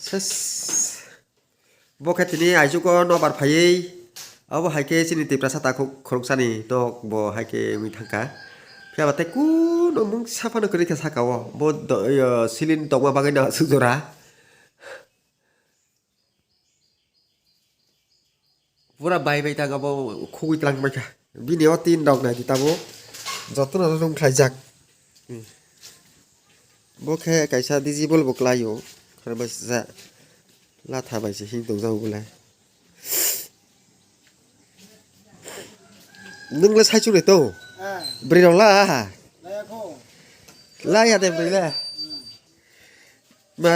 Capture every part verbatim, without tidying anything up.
Ses. Bo khe tini aichugo nobar phaiwi, abo hai khe chini Tiprasa takhuk khoroksani nok bo hai khe wngwi thangkha. Phiya ba tei kuno mungsa phano kwrwi kha saka o. Bo do-, yo, silin tongma bagwi no aswk jora. Pura bai bai tang abo khugui tlang bai kha. Bini o tin rok nai di tabo. Jotono rung khlaijak. Hmm. Bo khe kaisa digital bo kwlai o. Khoroksa latha bai se him tong jago bole. Nwng le sai chuk le to. Ah. Bwrwi rok la aha. Laya kho. Laya de bwrwi le. Hmm. Ma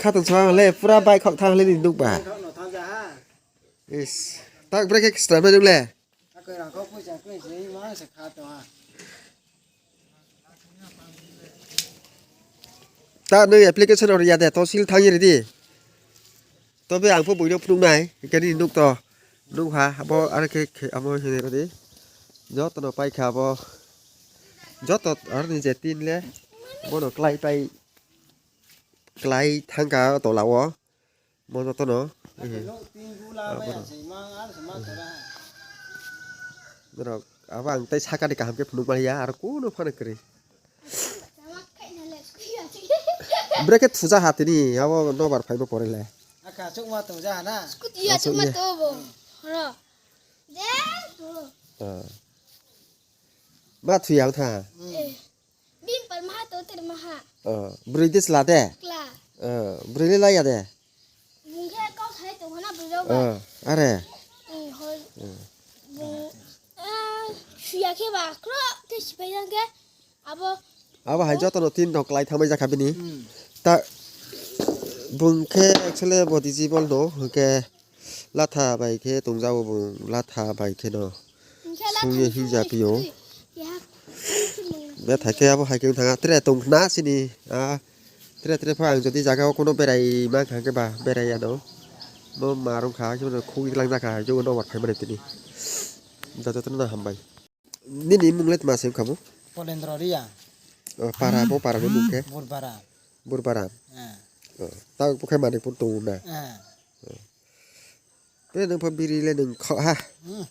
khatong chwng le pura bai khok thang le ni nuk ba. Bai khok no thang ja ha. Is. Tak bwrwi khe stra ma nuk le. Ako rang kho puisa khe se ma se kha to ha. Ta nwi application or ya de to sil thang ye di. Tobe ang pho buino phunuknai, hwnkhe nini nuk to nukha, abo aro khe, khe amo hinwi rwdi. Jotono paikha abo, joto aroni je tin le, bono klai pai, klai thangkha o tola o, mo jotono. Abono. Borok, abo ang tei sakani kaham khe phunuk manya, aro kuno phano kwrwi. Bwrwi khe thuja ha tini, abo nobar phaibo pore le. Aka chukma thuja ha na? Scooty ya chukma to bo. Horo. De to. Ah. Ma thuya ang tha. Eh. Bim par maha to ter maha. Ah, bwrwi de chla de? Chla. Ah, bwrwi le laya de? Bung khe kau sai tong hana bwrwi rok ba. Ah, are. Hmm, hoi. Ah. Bung, ah, suya khe ba kro khe sipai yang khe abo. Abo hai jotono tin rok klai thangbai jakha bini. Hmm. Ta bung khe actually bo digital no hwnkhe latha bai khe tongjago bung latha bai khe no. Sungye hinja pio. Bethai khe abo hai khe wng thanga. Tere tong khna sini. Ah, tere tere pha ang jodi jaga o kono berai ma kha khe ba berai ya no. Bo ma rung kha khe khugui lang jakha jogo no war phai mani tini. Da jotono hambai. Nini mung le tma se wngkha bo? Polendro Ria. O, para bo para ni mung khe? Burbara. Burbara. Eh. O, ta bo khe Manipur tongo na. Eh. Te nang pha biri le nang kha ha. Hmm.